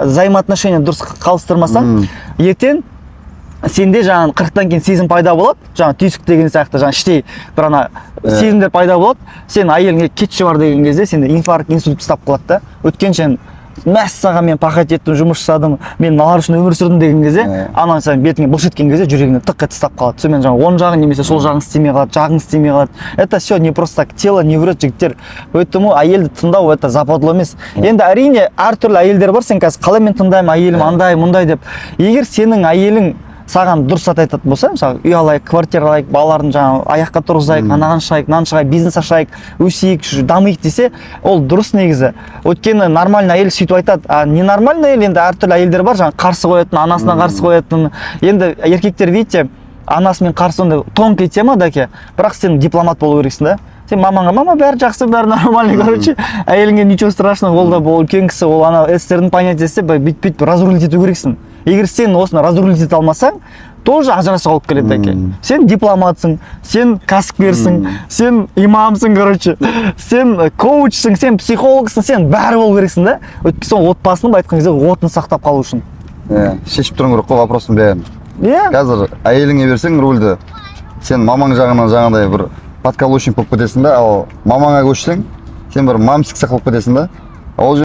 Взаимоотношения дұрыс қалыстырмасаң, ертең сенде жаңағы 40-тан кейін сезім пайда болады, жаңағы түйсік деген сияқты, жаңағы іштей бір ана сезімдер пайда болады. Сен әйеліңе «кетші, бар» деген кезде, сенде инфаркт, инсульт ұстап қалады да. Өйткені сен: «Мәссаған, мен пахать еттім, жұмыс жасадым, мен мыналар үшін өмір сүрдім» деген кезде, ана сен бетіңе былш еткен кезде, жүрегіңе тық етіп ұстап қалады. Сонымен жаңағы оң жағың немесе сол жағың істемей қалады, жағың істемей қалады. Это все не просто так, тело не врет, жігіттер. Поэтому әйелді тыңдау — это западло емес. Енді, әрине, әртүрлі әйелдер бар. Сен қазір «қалай мен тыңдаймын, әйелім андай мұндай» деп. Егер сенің әйелің саған дұрыс зат айтатын болса, мысалы, үй алайық, квартира алайық, балаларын жаңағы аяққа тұрғызайық, анаған шығайық, мынаны шығайық, бизнес ашайық, өсейік, дамиық десе, ол дұрыс негізі. Өйткені нормальный әйел сөйтіп айтады. А ненормальный әйел, енді әртүрлі әйелдер бар, жаңағы қарсы қоятын, анасына қарсы қоятын. Енді еркектер, видите, анасымен қарсы, ондай тонкий тема, дәке. Бірақ сен дипломат болу керексің да. Сен мамаңа: «Мама, бәрі жақсы, бәрі нормально», короче, әйеліңе: «Ничего страшного, ол да, ол үлкен кісі», ол ана сссрдің понятиесі, бүйтіп бүйтіп разрулить ету керексің. Егер сен осыны разрулить ете алмасаң, тоже ажырасуға алып келеді, әке. Сен дипломатсың, сен кәсіпкерсің, сен имамсың, короче, сен коучсың, сен психологсың, сен бәрі болу керексің да. Өйткені сол отбасының, былай айтқан кезде, отын сақтап қалу үшін. Иә, шешіп тұруың керек қой вопростың бәрін. Қазір әйеліңе берсең рульді, сен мамаң жағынан жаңағыдай бір подкаблучник болып кетесің да. Ал мамаңа көшсең, сен бір мамсик сияқты болып кетесің да. Ол